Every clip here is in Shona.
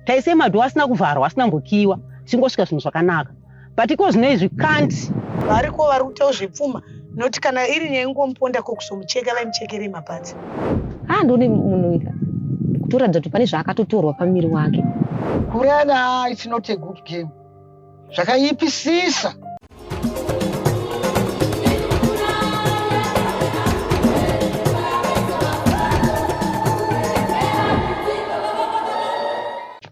Taise madhoo asina kuvharwa, asina kumbokiiwa, tichingosvika zvinhu zvakanaka. But iko zvino izvi can't. Variko vari kuitawo zvepfuma not kana iri nyaya yengomuponda ko kuzomucheka vaimuchekerei maparts. Haa ndoone munhu uyu ka kutoratidza kuti pane zvaakatotorwa pamuviri wake. Kuurayana haa it's not a good game zvakaipisisa.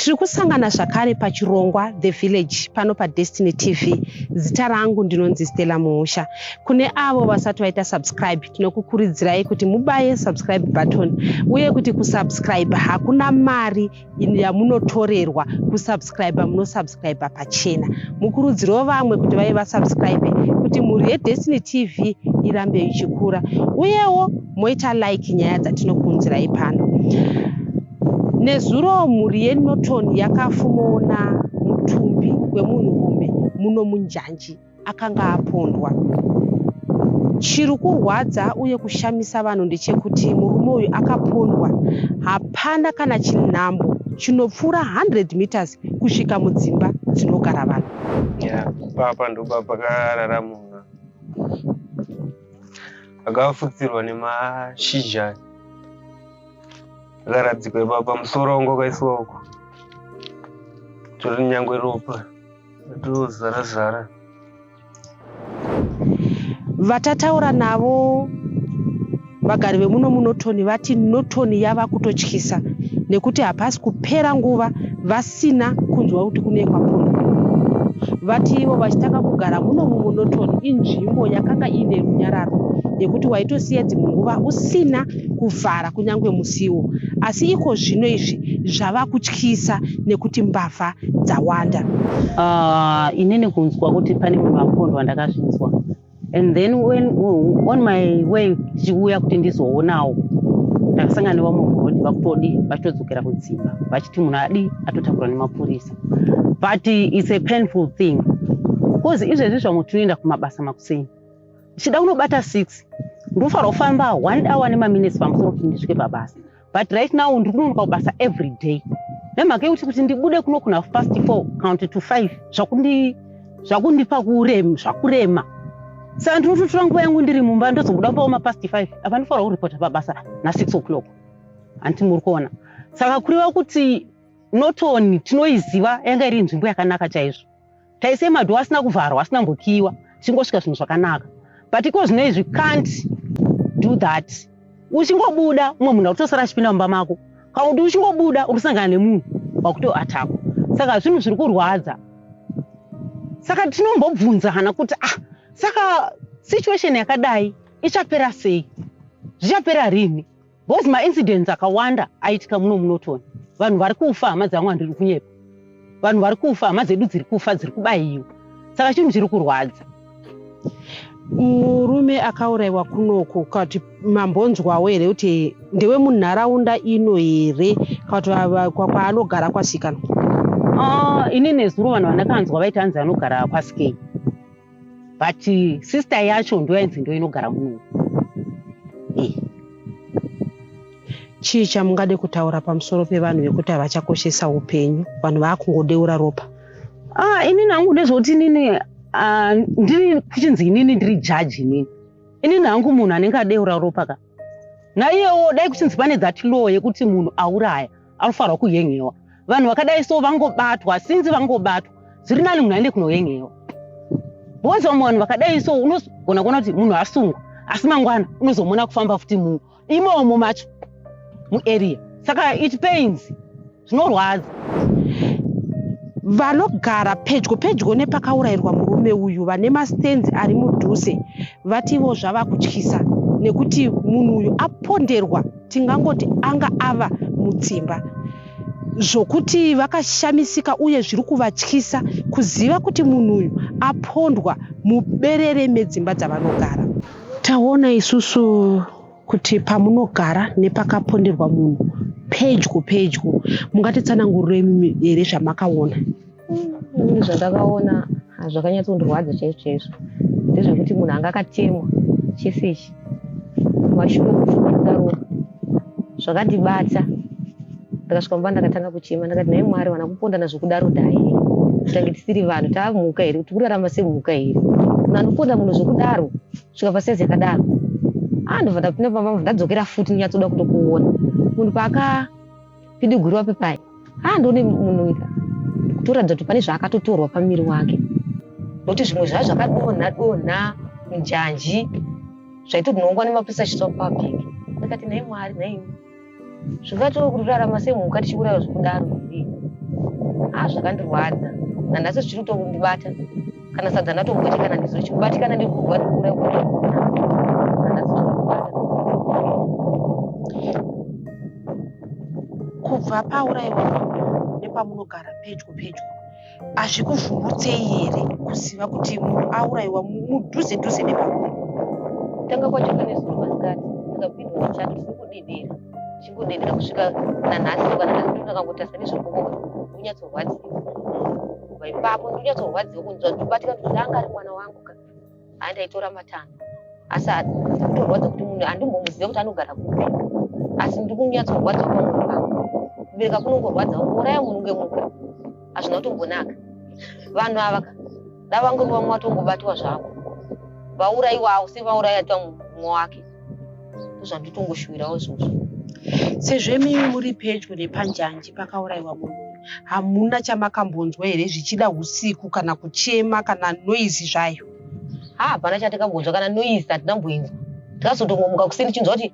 Tiri kusangana zvakare pachirongwa The Village pano paDestiny TV. Zita rangu ndinonzi Stella Muusha. Kune avo vasati vaita subscribe, tinokukuridzirai kuti mubaye subscribe button uye kuti kusubscribe hakuna mari yamunotorerwa. Kusubscribe munosubscribe pachena. Mukurudzirewo vamwe kuti vave vasubscribe kuti mhuri yeDestiny TV irambe ichikura. Uyewo moita like nyaya dzatinokuunzirai pano. Nezuro mhuri yeNorton yakafumoona mutumbi wemunhurume muno munjanji akanga apondwa. Chiri kurwadza uye kushamisa vanhu ndechekuti murume uyu akapondwa hapana kana chinhambo chinopfuura 100 meters kusvika mudzimba dzinogara vanhu. Yeah, papa ndopapakarara munhu akafutsirwa nemashizha Akaradzikwa ipapa musoro wangu wakaiswa uko. Tori nyangwe ropa ratozara zara. Vatataura navo vagari vemuno muNorton vati Norton yava kutotyisa nekuti hapasi kupera nguva vasina kunzwa kuti kune kwapondwa. Vati ivo vachitanga kugara munomu muNorton inzvimbo yakanga iine runyararo yekuti waitosiya dzimwe nguva usina kuvhara kunyange musiwo asi iko zvino izvi zvava kutyisa nekuti mbavha dzawanda. Uh, inini kunzwa kuti pane munhu apondwa ndakazvinzwa and then when, on my way tichiuya kuti ndizoonawo ndakasangana nevamwe muroad vakutodi vachitodzokera kudzimba vachiti munhu adi atotakurwa nemapurisa but it's a painful thing bcause izvezvi zvamwe tinoenda kumabasa makuseni ndichida kunobata 6 ndofanira kufamba one hour nemaminutes pamusoro kuti ndisvike pabasa but right now ndiri kunonoka kubasa every day nemhaka yekuti kuti ndibude kuno kuna past 4 kana kuti to 5 zvakundi zvakundipa kurema zvakurema saka ndinototora nguva yangu ndiri mumba ndozobuda paoma past 5 apa ndinofanira kuripota pabasa na 6 o'clock hanti muri kuona saka kureva kuti notoni tinoiziva yanga iri nzvimbo yakanaka chaizvo Taise madhoo asina kuvharwa asina kumbokiiwa tichingosvika zvinhu zvakanaka but iko zvino izvi can't do that uchingobuda umwe munhu akutosara achipinda mumba mako kana kuti uchingobuda uri kusangana nemunhu wakutoatakwa saka zvinhu zviri kurwadza saka tinombobvunzana kuti ah saka situation yakadai ichapera sei zvichapera rini Because maincidents akawanda aitika muno muNorton. Vanhu vari kufa hama dzangu handiri kunyepa. Vanhu vari kufa hama dzedu dziri kufa dziri kubayiwa. Saka chinhu chiri kurwadza. Murume akaurayiwa kunoku kati mambonzwawo here kuti ndewe munharaunda ino here kati kwaanogara kwasikana? Ah, ini nezuro vanhu vandakanzwa vaiti hanzi anogara kwasikei. but sister yacho ndoyainzi ndo inogara muno eh. Chii chamungade kutaura pamusoro pevanhu vekuti havachakoshesa upenyu, vanhu vakungodeura ropa? Ah, inini hangu ndezvekuti inini ah, ndiri kuchinzi inini ndiri judge inini inini hangu munhu anenge adeura ropa ka naiyewo dai kuchinzi pane that law yekuti munhu auraya anofanirwa kuyengewa vanhu vakadai so vangobatwa sinzi vangobatwa zviri nani munhu aende kunoyengewa because vamwe vanhu vakadai so unogona kuona kuti munhu asungwa asi mangwana unozomuona kufamba futi mu imomo macho muarea saka it pains zvinorwadza Vanogara pedyo pedyo nepakaurayirwa murume uyu vane mastands ari mudhuze vativo zvava kutyisa nekuti munhu uyu aponderwa tingangoti anga ava mutsimba zvokuti vakashamisika uye zviri kuvatyisa kuziva kuti munhu uyu apondwa muberere medzimba dzavanogara. Taona isusu kuti pamunogara nepakaponderwa munhu pedyo pedyo mungatitsanangurire imimi here zvamakaona? Ini zvandakaona zvakanyatsondirwadza chaizvo chaizvo ndezvekuti munhu anga akatemwa chese ichi kumashure kudaroko zvakandibata. Ndakasvika mumba ndakatanga kuchema, ndakati nhai Mwari, vana kupondana zvekudaro dai tange tisiri vanhu, taamhuka here? Kuti kurarama semhuka here? Munhu anoponda munhu zvekudaro kusvika pasaizi yakadaro. Ah, ndobva ndapinda pamba, ndadzokera futi ndinyatsoda kutokuona munhu paakapidigurwa pepai. Ah, ndone munhu ika kutoratidza kuti pane zvaakatotorwa pamuviri wake, nokuti zvimwe zvaa zvakadonha donha munjanji zvaitonhongwa nemapurisa achiswa pabhegi. Ndakati nhai Mwari, nhai zvingatorarama semhuka tichiuraiwa zvekudaro here? Ah, zvakandirwadza, nanhasi zvichiri kutondibata. Kana sadza ndatomboti kana ndizvo chikubatikana ndikubva ndikuuraiwa, nanhasi zvichiri. Kubva paurayiwa munhu nepamunogara pedyo pedyo, hazvikuvhundutsei here kuziva kuti munhu aurayiwa mudhuze dhuze nepamuri? Kutanga kwacho pane zuro masikati ndakapindwa nechando, ndichingodedera, ndichingodedera kusvika nanhasi. Kana nhasi ndakangotarisa nezvekuboka, ndonyatsorwadziwa. Kubva ipapo ndonyatsorwadziwa kunzwa ndichibatika kuti anga ari mwana wangu ka. Haa, ndaitora matanho, asi kutorwadza kuti munhu handimbomuziva kuti anogara kupi, asi ndiri kunyatsorwadziwa pamwoyo pangu. Kubereka kunongorwadza, ungouraya munhu kunge mhuka, hazvina kutombonaka. Vanhu ava ka, da vangori vamwe vatongobatwa zvavo, vaurayiwawo sevauraya mumwe wake, ndozvanditongoshuwirawo izvozvo. Sezvo imimi muri pedyo nepanjanji pakaurayiwa munhu uyu, hamuna chamakambonzwa here, zvichida usiku, kana kuchema kana noise zvayo? Ha, hapana chatikambonzwa, kana noise hatinamboinzwa. Tikazotongomuka kuseni chinzwa kuti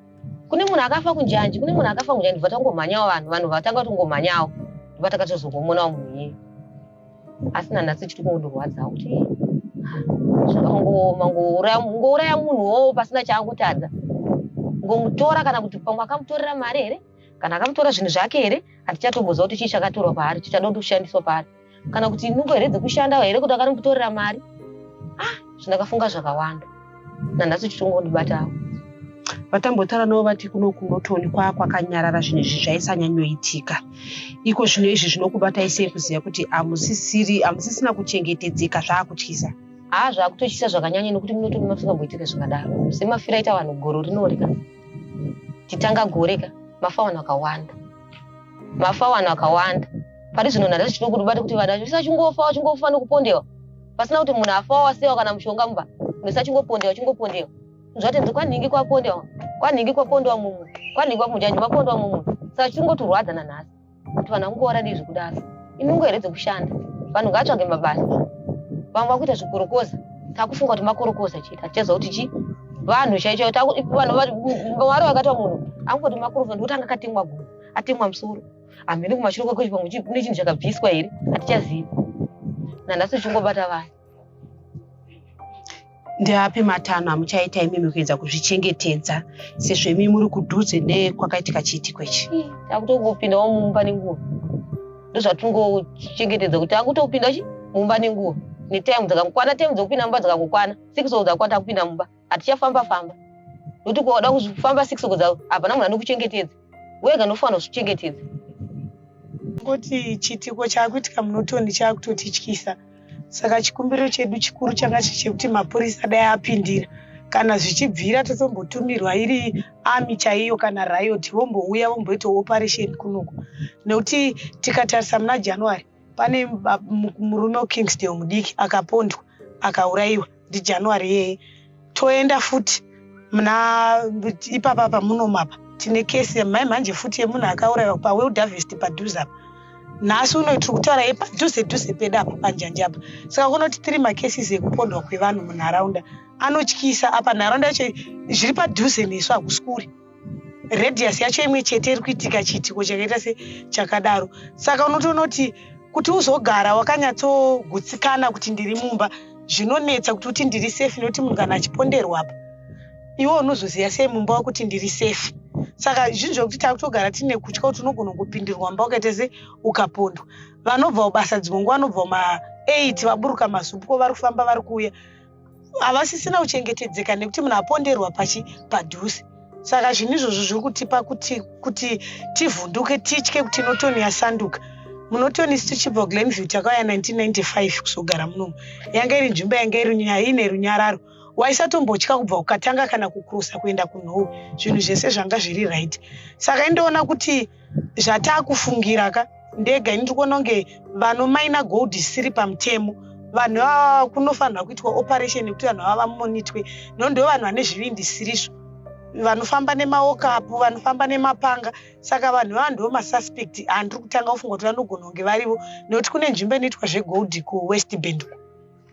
kune munhu akafa kunjanji, kune munhu akafa kunjanji, ndibva tangomhanyawo. Vanhu vatanga kutongomhanyawo, ndibva takatozongomonawo munhu iyeye. Asi nanhasi chiri kungondorwadzawo kuti zvakangooma, ngouraya munhuwo pasina chaangotadza, ngomutora, kana kuti pamwe akamutorera mari here, kana akamutora zvinhu zvake here, hatichatomboziva kuti chii chakatorwa paari, chichada kuti kushandiswa paari, kana kuti nungo here dzekushanda here, kuti akanomutorera mari. Ah, zvindakafunga zvakawanda, nanhasi chichingondibatawo. Vatambotaura navo vati kuno kuNorton kwakanyarara, zvinhu izvi zvaisanyanyoitika. Iko zvino izvi zvinokubatai sei kuziva kuti hamusisiri, hamusisina kuchengetedzeka, zvaakutyisa? Haa, zvaakutotyisa zvakanyanya, nekuti muNorton masingamboitika zvakadaro. Semafiro aita vanhu gore rinori ka, titanga gore ka, mafa vanhu akawanda, mafa vanhu akawanda. Pari zvino nhasi chiri kutibata kuti vanhu vasachingofa, vachingofa nekupondewa pasina kuti munhu afa wasewa kana mushonga mumba, munhu sachingopondewa, chingopondewa. Zvatenzi kwanhingi kwapondewa, kwanhingi kwapondewa mumwe, kwanhingi kwamunjanji mapondewa mumwe. Saka chingotorwadza nanhasi kuti vanhu vangoora dii zvekudaro. Inungo here dzekushanda? Vanhu ngavatsvage mabasa. Vamwe vakuita zvikorokoza, takufunga kuti makorokoza chete, hatichaziva kuti chi vanhu chaicho. Vanhu mwari vakaita munhu angoti makorokoza ndikuti anga akatemwa gumbo, atemwa musoro, hamene kumashure kwake pamwe kune chinhu chakabviswa here, hatichazivi. Nanhasi chingobata vanhu. Ndeapi matanho amuchaita imimi kuedza kuzvichengetedza, sezvo imi muri kudhuze nekwakaitika chiitiko ichi? Takutongopindawo mumba nenguva, ndozvatingochengetedza kuti takutopinda chi mumba nenguva, netime dzakangokwana, time dzekupinda mumba dzakangokwana, 6 o'clock dzakakwana, takupinda mumba, hatichafamba famba, nokuti kuda kufamba 6 o'clock hapana munhu anokuchengetedza, wega nofanira kuzvichengetedza. Ngoti chiitiko chaakuitika muNorton chaakutotityisa. Saka chikumbiro chedu chikuru changa chiri chekuti mapurisa dai apindira, kana zvichibvira totombotumirwa iri army chaiyo kana riot, vombouya vomboitawo operation kunoku, nekuti tikatarisa muna January pane murume weKingsdale mudiki akapondwa, akaurayiwa, ndiJanuary iyeye. Toenda futi muna ipapa pamunomapa, tine kesi mai mhanje futi yemunhu akaurayiwa paWild Harvest padhuze apa. Nhasi uno tiri kutaura yepadhuze dhuze pedu apa panjanji apa. Saka kunoti tiri macases ekupondwa kwevanhu munharaunda anotyisa. Apa nharaunda yacho zviri padhuze nesu, hakusi kure, radius yacho imwe chete iri kuitika chiitiko chakaita sechakadaro. Saka unotoona kuti uzogara wakanyatsogutsikana kuti ndiri mumba, zvinonetsa kuti uti ndiri safe, nekuti munhu kana achiponderwa apa, iwe unozoziva sei mumba wakuti ndiri safe? Saka zvinhu zvekuti takutogara tine kutya kuti unogona kupindirwa mumba ukaita se ukapondwa. Vanobva kubasa dzimwe nguva vanobva kuma8, vaburuka mazupko, vari kufamba, vari kuuya, havasisina kuchengetedzeka nekuti munhu aponderwa pachi padhuze. Saka zvinhu izvozvo zviri kutipa kuti tivhunduke, titye kuti Norton yasanduka. MuNorton isu tichibva kuGlenview takauya 1995 kuzogara munomu, yanga iri nzvimbo yanga iri ine runyararo, waisatombotya kubva ukatanga kana kukurusa kuenda kunhou, zvinhu zvese zvanga zviri right. Saka indoona kuti Zvataakufungira ka ndega ini ndiri kuona kunge vanomaina gold isiri pamutemo, vanhu ivava kunofanirwa kuitwa operation yekuti vanhu vava vamonitwe, no ndo vanhu vane zvivindi sirizvo, vanofamba nemaokapu, vanofamba nemapanga. Saka vanhu ivava ndo masuspect andiri kutanga kufunga kuti vanogona kunge varivo, nekuti kune nzvimbo inoitwa zvegold kuWest Bend uko.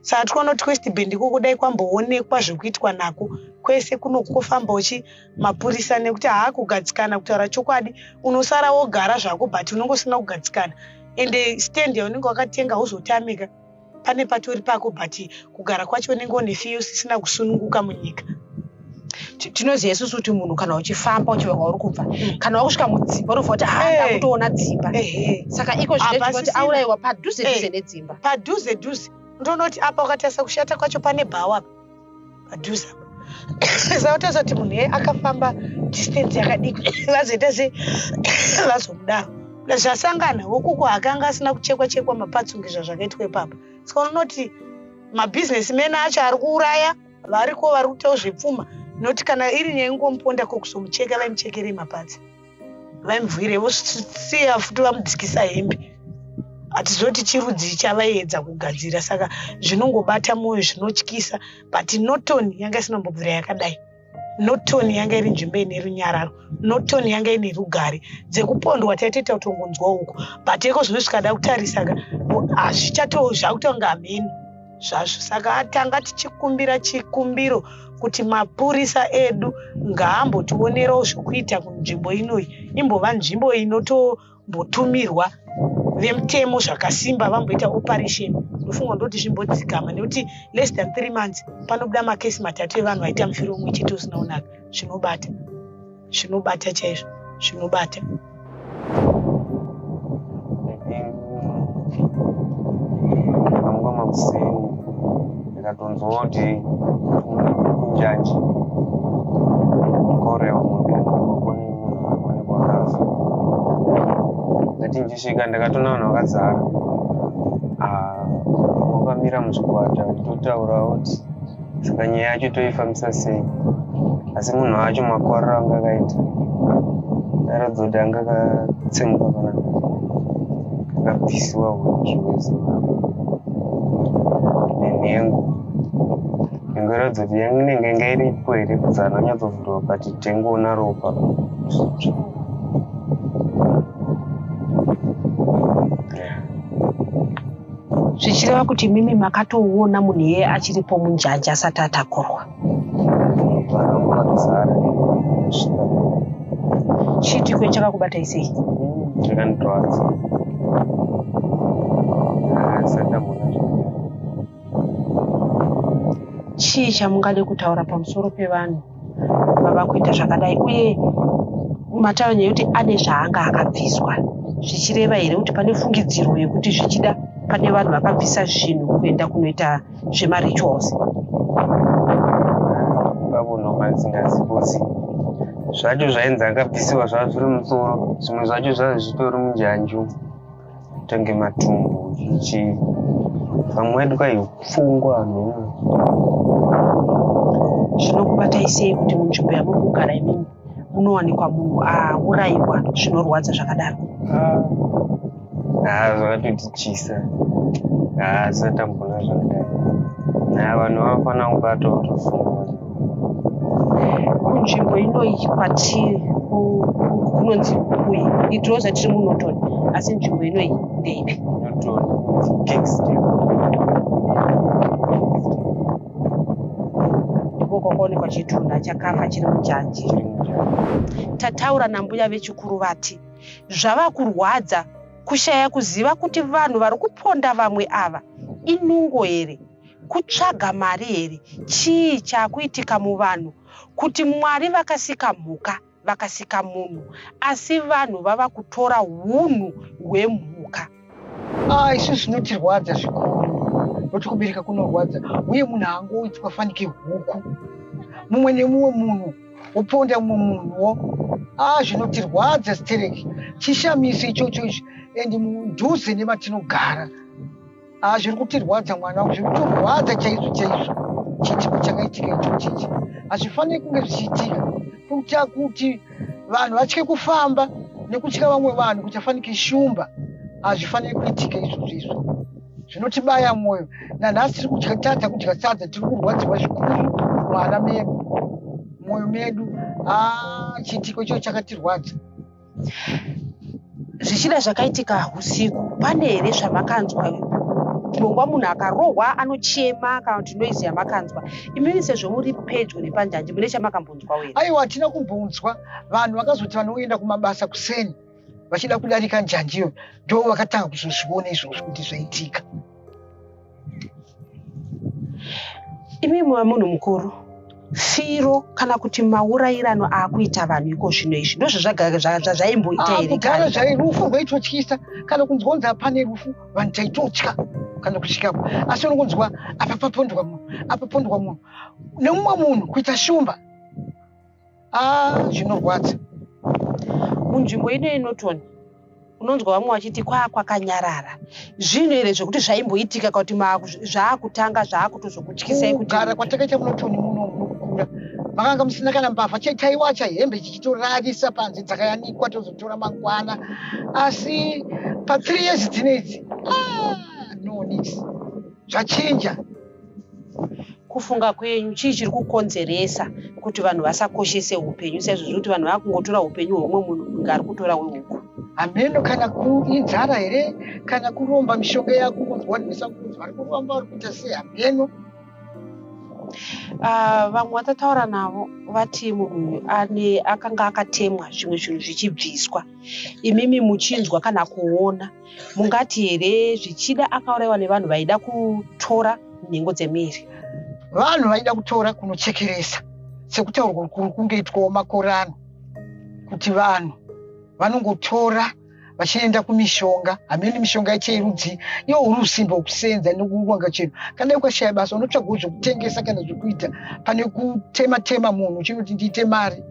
Saka tikuona kuti West Bend ikoko dai kwamboonekwa zvekuitwa nako kwese kuno kofambawo chi mapurisa, nekuti haakugadzikana. Kutaura chokwadi, unosara wogara zvako but unenge usina kugadzikana, ende stand yaunenge wakatenga hauzotamika, pane patori pako, but kugara kwacho unenge une fear, usisina kusununguka munyika. Tinoziva isusu kuti munhu kana uchifamba uchibva kwauri kubva, kana wakusvika mudzimba unobva kuti ha, ndakutoona dzimba. Saka iko Apa zvino kuti sisina. Aurayiwa padhuze dhuze nedzimba. Padhuze dhuze. Ndonoti apa ukatarisa kushata kwacho, pane bhawa apa padhuze apa. Saka utarisa kuti munhu iye akafamba distance yakadii vazoita sei vazomudaro. Zvasangana wokuko akanga asina kuchekwa chekwa mapatsungi zvazvakaitwa ipapa. Saka unoti mabhizinesi men acho ari kuuraya variko, vari kuitawo zvepfuma, nokuti kana iri nyaya yengomuponda, ko kuzomucheka vaimuchekerei mapatsi, vaimuvhire vosiya futi vamudzikisa hembe? Hatizoti chirudzi chavaiedza kugadzira. Saka zvinongobata mwoyo, zvinotyisa, but Norton yanga isina kumbobvira yakadai. Norton yanga iri nzvimbo ine runyararo, Norton yanga ine rugare. Dzekupondwa taitoita kutongonzwa uko, but iko zvino zvikada kutarisa ka, hazvichato zvakutonga hameno zvazvo. Saka tanga tichikumbira chikumbiro kuti mapurisa edu ngaambotionerawo zvokuita kunzvimbo inoyi, imbova nzvimbo inotombotumirwa vemutemo zvakasimba, vamboita operation. Ndofunga ndoti zvimbodzikama, nekuti less than 3 months panobuda makesi matatu evanhu vaita mufiro umwe chete usina kunaka. Zvinobata, zvinobata chaizvo, zvinobata. Ndakamuka makuseni, ndikatonzwa kuti kunjanji korewa munhu, kune munhu akaonekwa akafa. Ndati ndichisvika ndakatoona vanhu vakazara. Ah, vakamira muzvikwata vachitotaurawo kuti saka nyaya yacho toifambisa sei, asi munhu wacho makwariro anga akaita airatidza kuti anga akatsemuka panapa, akabvisiwa zvese nenhengo. Nhengo iratidza kuti inenge inga iripo here kuzana kunyatsovhurwa, but tengoona ropa. Yeah. Zvichireva kuti imimi makatoona munhu iyeye achiripo munjanji asati atakurwa? Vanhu vakazara svika. Chiitiko chakakubatai sei? Zvakandirwadza, asati ndamboona zvakadai. Chii chamungade kutaura pamusoro pevanhu vava kuita zvakadai? Uye mataura nyaya yekuti ane zvaanga akabviswa, zvichireva here kuti pane fungidziro yekuti zvichida pane vanhu vakabvisa zvinhu kuenda kunoita zvemarituals? Ipapo nhoma dzisingazipozi zvacho zvainzi akabvisiwa zvava zviri musoro, zvimwe zvacho zvava zvitori munjanji umu, kutange matumbu chichi, vamwe vaiti kwai pfungwa, hameno. Zvinokubatai sei kuti munzvimbo yamuri kugara imimi munowanikwa munhu aurayiwa zvinorwadza zvakadaro? Ha, zvakatotityisa, ha, tisati tamboona zvakadai. Ha, vanhu vanofanira kubatwa kutosungwa. Kunzvimbo inoyi kwatiri kunonzi kui? Itinoza tiri muNorton, asi nzvimbo inoyi ndeipi? Norton, Kingston. Ndiko kwakaonekwa chitunha chakafa chiri munjanji? Chiri munjanji. Tataura nambuya vechikuru, vati zvava kurwadza kushaya kuziva kuti vanhu vari kuponda vamwe ava inungo here, kutsvaga mari here, chii chaakuitika muvanhu, kuti Mwari vakasika mhuka, vakasika munhu, asi vanhu vava kutora unhu hwemhuka. Ah, isusu zvinotirwadza zvikuru, nokuti kubereka kunorwadza, uye munhu haangoitwa fanike huku, mumwe nemumwe munhu woponda mumwe munhuwo. Ah, zvinotirwadza stereki, chishamiso ichocho ichi, and mudhuze nematinogara. Ah, zviri kutirwadza mwana wangu, zviri kutorwadza chaizvo chaizvo. Chiitiko chakaitika ichochichi hazvifaniri kunge zvichiitika, kuita kuti vanhu vatye kufamba. Nekutya vamwe vanhu kuti afanike shumba, hazvifaniri kuitika izvozvo izvo. Zvinotibaya mwoyo. Nanhasi tiri kudya tadza kudya sadza, tiri kurwadziwa zvikuru mwana medu, mwoyo medu. Ah, chiitiko ichocho chakatirwadza. Zvichida zvakaitika usiku, pane here zvamakanzwa? Tinongwa munhu akarohwa anochema kana kuti noise yamakanzwa. Imimi sezvo muri pedyo nepanjanji mune chamakambonzwawo here? Aiwa, hatina kumbonzwa. Vanhu vakazoti vanoenda kumabasa kuseni vachida kudarika njanji iyoyo, ndo vakatanga kuzozviona izvozvo kuti zvaitika. Imi muva munhu mukuru, firo kana kuti maurayirano aakuita vanhu iko zvino izvi ndozvazvaimboita here? Kudhara zvai rufu rwaitotyisa, kana kunzwa kunzi apane rufu vanhu taitotya kana kusvikapo, asi unongonzwa apa papondwa munhu, apa pondwa munhu nemumwe munhu kuita shumba. Ah, zvinorwadza. Munzvimbo ino yeNorton unonzwa vamwe vachiti kwaa kwakanyarara. Zvinhu here zvekuti zvaimboitika kuti zvaakutanga zvaakutozokutyisai? Kuti kugara kwatakaita muNorton muno munokukura makanga musina kana mbavha, taiwacha hembe tichitorarisa panze dzakayanikwa tozotora mangwana, asi pa 3 years dzinedzi, ah, no nix, zvachinja. Kufunga kwenyu, chii chiri kukonzeresa kuti vanhu vasakoshese upenyu saizvozvo, kuti vanhu vakungotora upenyu hweumwe munhu kunge ari kutora wehuku? Hameno, kana inzara here, kana kuromba, mishonga yakungonzwa nesangunzi vari kuromba, vari kuita sei, hameno. Vamwe vatataura navo vati munhu uyu ane akanga akatemwa zvimwe zvinhu zvichibviswa. Imimi muchinzwa kana kuona, mungati here zvichida akaurayiwa nevanhu vaida kutora nhengo dzemuviri? Vanhu vaida kutora kunochekeresa, sekutaurwa kuri kungeitwawo makore ano, kuti vanhu vanongotora vachienda kumishonga, hamene mishonga yacho yerudzi. Iwo uri usimba hwekusenza nekuwanga chinhu. Kana ukashaya basa unotsvagawo zvekutengesa kana zvekuita, pane kutema tema munhu uchinoti ndiite mari.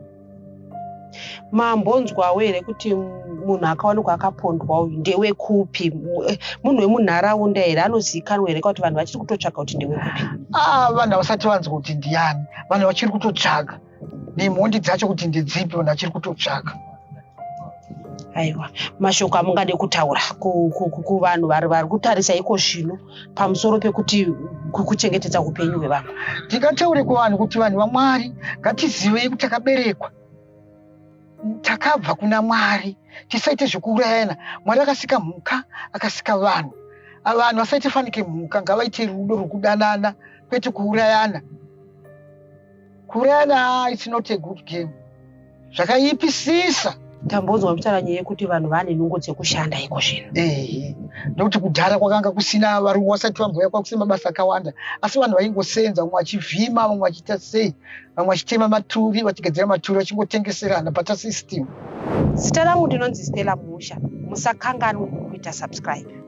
Mambonzwawo here kuti munhu akawanikwa akapondwa uyu ndewekupi? Munhu wemunharaunda here, anozivikanwa here, kuti vanhu vachiri kutotsvaga kuti ndewekupi? Ah, vanhu havasati vanzwa kuti ndiani. Vanhu vachiri kutotsvaga nemhondi dzacho kuti ndedzipi, vanhu vachiri kutotsvaga. Aiwa, mashoko amungade kutaura kuvanhu vari kutarisa iko zvino pamusoro pekuti kuchengetedza upenyu hwevanhu? Ndingataure kuvanhu kuti vanhu vaMwari, ngatizivei kuti takaberekwa, takabva kuna Mwari. Tisaite zvekuurayana. Mwari akasika mhuka, akasika vanhu. Vanhu vasaite fanike mhuka, ngavaite rudo rwekudanana, kwete kuurayana. Kuurayana, it's not a good game, zvakaipisisa. Tambonzwa muchitaura nyaya yekuti vanhu vane nungo dzekushanda iko zvino. Ehe, nekuti kudhara kwakanga kusina varungu vasati vambouya, kwakusina mabasa akawanda, asi vanhu vaingosenza, vamwe vachivhima, vamwe vachiita sei, vamwe vachitema maturi, vachigadzira maturi, vachingotengeserana barter system. Zita rangu ndinonzi Stella Musha. Musakanganwe kuita subscribe.